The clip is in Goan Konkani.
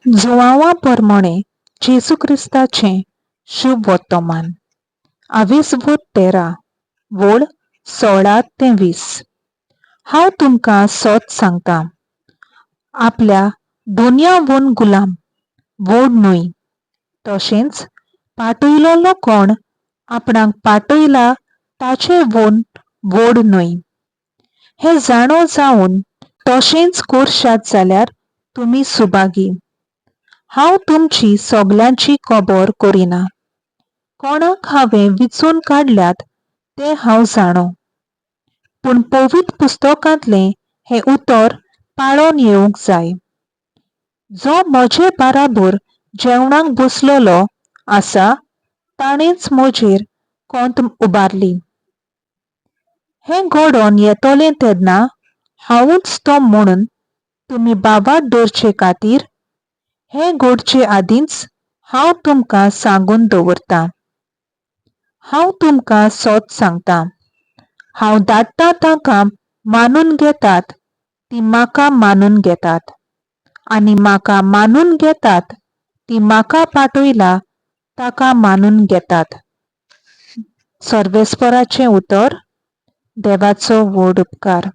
जुवांवा परमणें जेजू क्रिस्ताचें शुभ वर्तमान, आवेसवोत 13, वोळ 16 ते 20. हांव तुमकां सत सांगतां, आपल्या दोनयावून गुलाम व्हड न्हय, तशेंच पाटयलोलो कोण आपणाक पाटयला ताचे वोन व्हड न्हय. हें जाणो जावन तशेंच करशात जाल्यार तुमी सुभागी. हांव तुमची सगल्यांची खबर करिना. कोणाक हांवें विचून काडल्यात तें हांव जाणो, पूण पवित्र पुस्तकांतलें हें उतर पाळोन येवंक जाय, जो म्हजे बाराबर जेवणाक बसलोलो आसा ताणेंच म्हजेर कोंत उबारली. हें घडोवन येतलें तेन्ना हांवूच तो म्हणून तुमी बावाट दवरचे खातीर हें घडचे आदींच हांव तुमकां सांगून दवरतां. हांव तुमकां सत सांगतां, हांव धाडटा तांकां मानून घेतात ती म्हाका मानून घेतात, आनी म्हाका मानून घेतात ती म्हाका पाठयला ताका मानून घेतात. सर्वेस्पराचें उतर. देवाचो व्हड उपकार.